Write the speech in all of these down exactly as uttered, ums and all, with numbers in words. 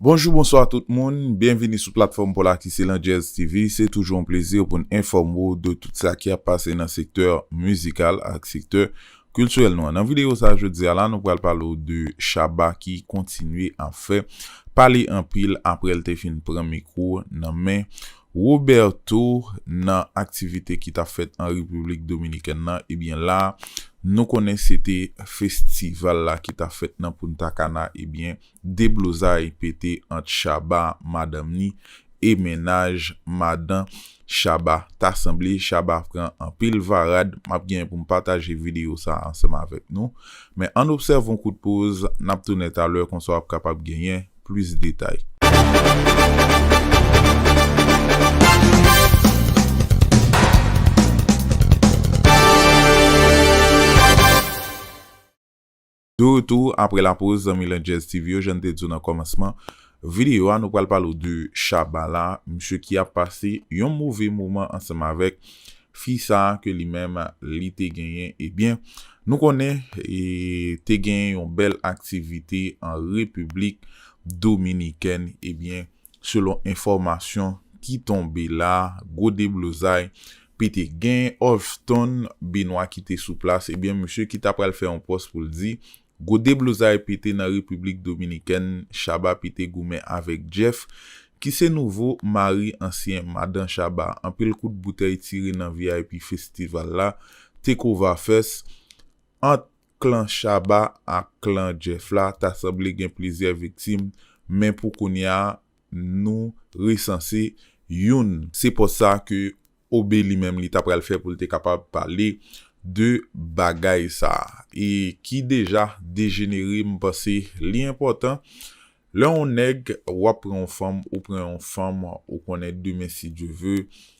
Bonjou, bonswa tout moun. Byenvini sou platfòm pa w la ki se Landjèz T V. Se toujou yon plezi pou n enfòme w de tout sa ki ap pase nan sektè mizikal ak sektè kiltirèl nou an. Nan videyo sa a jodi a la, nou pral pale w de Shabba ki kontinye ap fè pale anpil apre l te fin pran mikwo nan men Roberto nan aktivite ki t ap fèt an Repiblik Dominikèn nan. Ebyen la, nou konnen se te festival la ki t ap fèt nan Punta Cana. Ebyen, deblozay pete ant Shabba, madanm ni, e mennaj madan Shabba. Ta sanble Shabba pran anpil varad. M ap genyen pou m pataje videyo sa a ansanm avèk nou. Men ann obsève yon kout poz, n ap tounen talè, konsa w ap kapab genyen plis detay. De retour apre la pause, zanmi Landjèz T V yo, jan n te di w nan kòmansman videyo a, nou pral pale w de Shabba la, misye ki ap pase yon move moman ansanm avèk fi sa a ke li menm li te genyen. Ebyen, nou konnen, e, te genyen yon bèl aktivite an Repiblik Dominikèn. Ebyen, selon enfòmasyon ki tonbe la, gwo deblozay pete. Gen Ovston Benoit ki te sou plas. Ebyen, misye ki ta pral fè yon pòs pou l di, gwo deblozay pete nan Repiblik Dominikèn, Shabba pete goumen avèk Jeff, ki se nouvo mari ansyen madan Shabba. Anpil kout boutèy tire nan V I P festival la, Tekova Fest, ant klan Shabba ak klan Jeff la. Ta sanble gen plizyè viktim, men pou kounye a, nou resanse youn. Se pòs sa ke Obe li menm li ta pral fè pou l te kapab pale de bagay sa a. E ki deja dejenere, m panse li enpòtan. Lè yon nèg, w ap pran yon fanm, ou pran yon fanm, ou konnen demen, si Dye ve,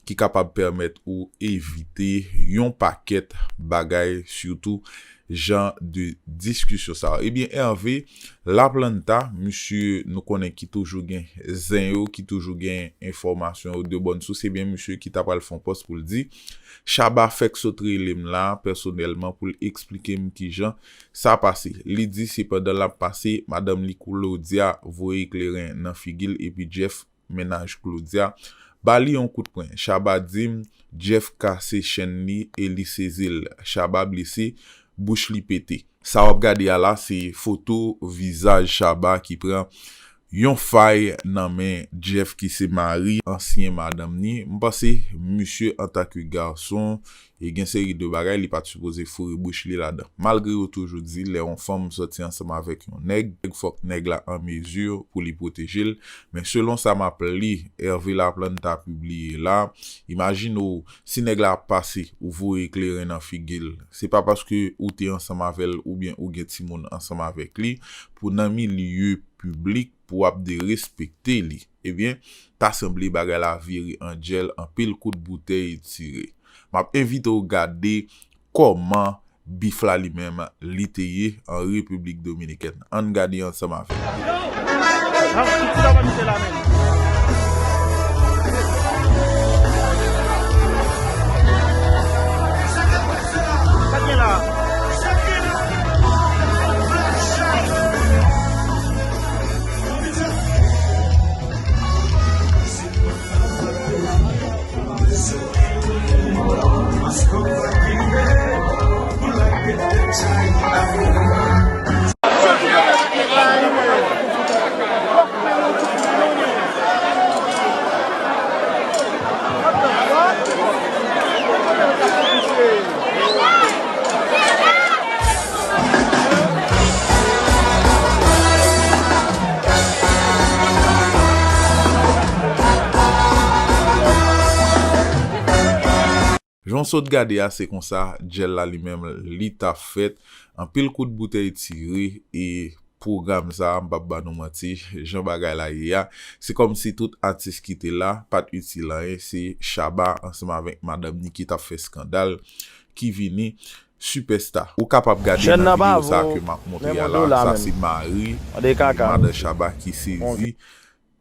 ki kapab pèmèt ou evite yon pakèt bagay, sitou jan de diskisyon sa yo. Ebyen, Hervé Laplanta, misye nou konnen ki toujou gen zen yo, ki toujou gen enfòmasyon yo de bòn sous, ebyen, misye ki ta pral fè yon pòs pou l di, Shabba fèk sot rele m la, pèsonèlman, pou l eksplike m kijan sa pase. Li di, se pandan l ap pase, madanm li Claudia voye kleren nan figi l, epi Jeff, mennaj Claudia, ba li yon kout pwen. Shabba di m, Jeff kase chèn li e li sezi l. Shabba blese, bouch li pete. Sa w ap gade a la, se foto vizaj Shabba ki pran yon fay nan men Jeff, ki se mari ansyen madanm ni. M panse misye, antanke gason, e gen seri de bagay li pa t sipoze foure bouch li ladan. Malgre yo toujou di, lè yon fanm sòti ansanm avèk yon nèg, fòk nèg la an mezi pou li pwoteje l. Men selon sa m ap li, Hervé Laplanta pibliye la, imajine w, si nèg la ap pase, ou voye kleren nan figi l, se pa paske ou te ansanm avè l oubyen ou gen timoun ansanm avèk li, pou nan milye piblik, pou w ap derespekte li. Ebyen, ta sanble bagay la vire an djèl, anpil kout boutèy tire. M ap envite w gade kòman bif la li menm li te ye an Repiblik Dominikèn. Ann gade ansanm avè m. Sa gen la. Jan w sot gade a, se konsa djèl la li menm li t ap fèt. Anpil kout boutèy tire e pwogram sa a, m p ap ba nou manti, jan bagay la ye a, se kòmsi tout atis ki te la pa t itil anyen, se Shabba ansanm avèk madanm ni ki t ap fè eskandal, ki vini sipèsta. Ou kapab gade nan videyo sa a ke m ap montre a la, sa se mari madan Shabba ki sezi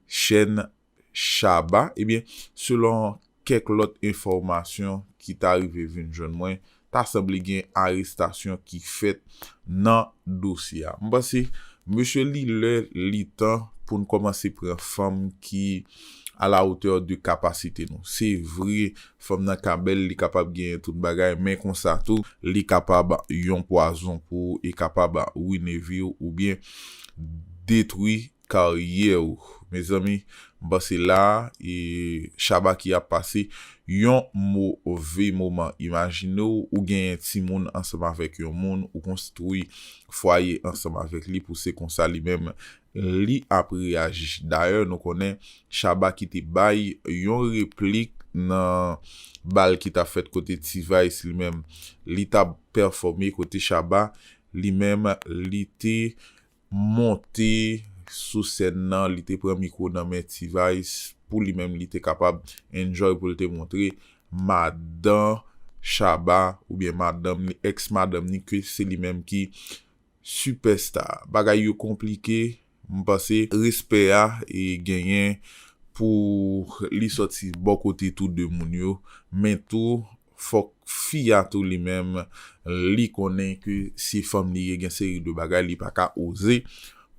chèn Shabba. Ebyen, selon kèk lòt enfòmasyon ki ta rive vin jwenn mwen, ta sanble gen arestasyon ki fèt nan dosye a. M panse mesye li lè li tan pou n kòmanse pran fanm ki à la hauteur de kapasite nou. Se vre, fanm nan ka bèl, li kapab genyen tout bagay, men konsa tou, li kapab yon pwazon pou ou, e kapab wine vi w oubyen detwi karyè w. Mezanmi, m panse la, e Shabba ki ap pase yon move moman. Imajine w, ou genyen timoun ansanm avèk yon moun, ou konstwi fwaye ansanm avèk li, pou se konsa li menm li ap reyaji. Dayè, nou konnen Shabba ki te bay yon replik nan bal ki t ap fèt kote T-Vice li menm li t ap pèfòme, kote Shabba li menm li te monte sou sèn nan, li te pran mikwo nan men T-Vice pou li menm li te kapab enjoy, pou l te montre madan Shabba oubyen madanm li, ex madanm li, ke se li menm ki sipèsta. Bagay yo konplike, m panse respè a e genyen pou li sòti bò kote tou de moun yo, men tou fòk fi a tou li menm li konnen ke se fanm li ye, gen seri de bagay li pa ka oze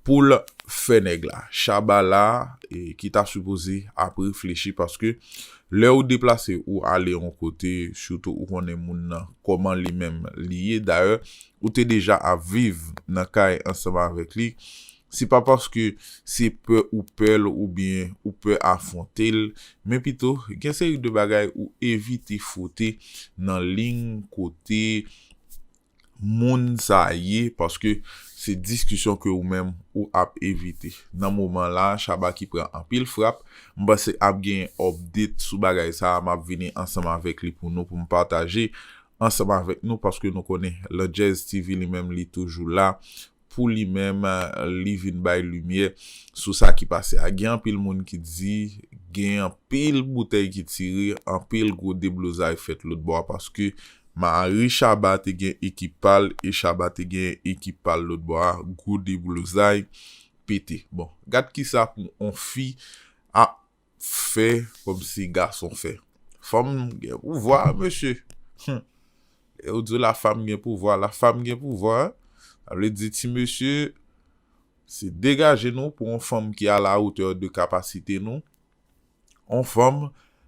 pou l fè nèg la. Shabba la, e, ki ta sipoze ap reflechi, paske lè ou deplase ou ale yon kote, sitou ou konnen moun nan kòman li menm li ye. Dayè, ou te deja ap viv nan kay ansanm avèk li. Se pa paske se pè ou pè l oubyen ou pè afwonte l, men pito gen seri de bagay ou evite fwote nan liy kote moun sa ye, paske se diskisyon ke ou menm ou ap evite. Nan moman la, Shabba ki pran anpil frap, m panse ap gen update sou bagay sa, m ap vini ansanm avèk li pou nou, pou m pataje ansanm avèk nou, paske nou konnen Landjèz T V li menm li toujou la pou li menm, li vin bay limyè sou sa ki pase a. Gen anpil moun ki di gen anpil boutèy ki tire, anpil gwo deblozay fèt lòt bò a, paske mari Shabba te gen ekip pa l e Shabba te gen ekip pa l lòt bò a, gwo deblozay pete. Bon, gad kisa pou on fi ap fè kòmsi gason fè. Fanm gen pouvwa, mesye. Hum. E ou di la fanm gen pouvwa, la fanm gen pouvwa, hein? Sa vle di ti mesye, se degaje nou pou yon fanm ki à la hauteur de kapasite nou. Yon fanm,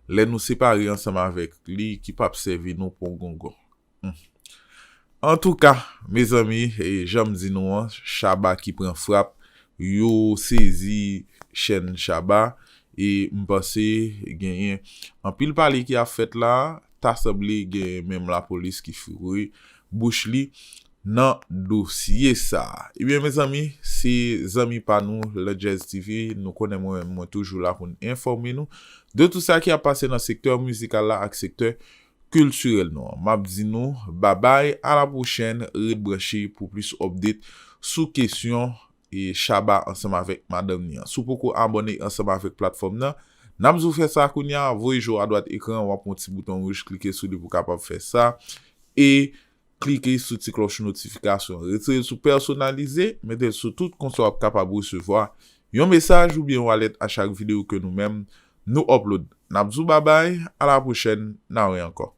lè nou separe ansanm avèk li, ki p ap sèvi nou pou yon gongon. Hmm. Antouka, mezanmi, e jan m di nou an, Shabba ki pran frap, yo sezi chèn Shabba, e m panse genyen anpil pale ki ap fèt la, ta sanble genyen menm lapolis ki foure bouch li nan dosye sa. Ebyen, mezanmi, se zanmi pa nou, Landjèz T V, nou konnen mwen, mwen toujou la pou n enfòme nou de tout sa ki ap pase nan sektè mizikal la ak sektè kiltirèl nou an. M ap di nou babay, a la pwochèn, ret branche pou plis update sou kesyon e Shabba ansanm avèk madanm ni an. Si w poko abòne ansanm avèk platfòm nan, n ap di w fè sa kounye a, voye je w adwat ekran, w ap wè yon ti bouton wouj, klike sou li pou w kapab fè sa. E klike sou ti klòch notifikasyon. Retire l sou pèsonalize, mete l sou tout, konsa w ap kapab resevwa yon mesaj oubyen yon alèt a chak videyo ke nou menm nou upload. N ap di w babay, a la pwochèn, n a wè ankò.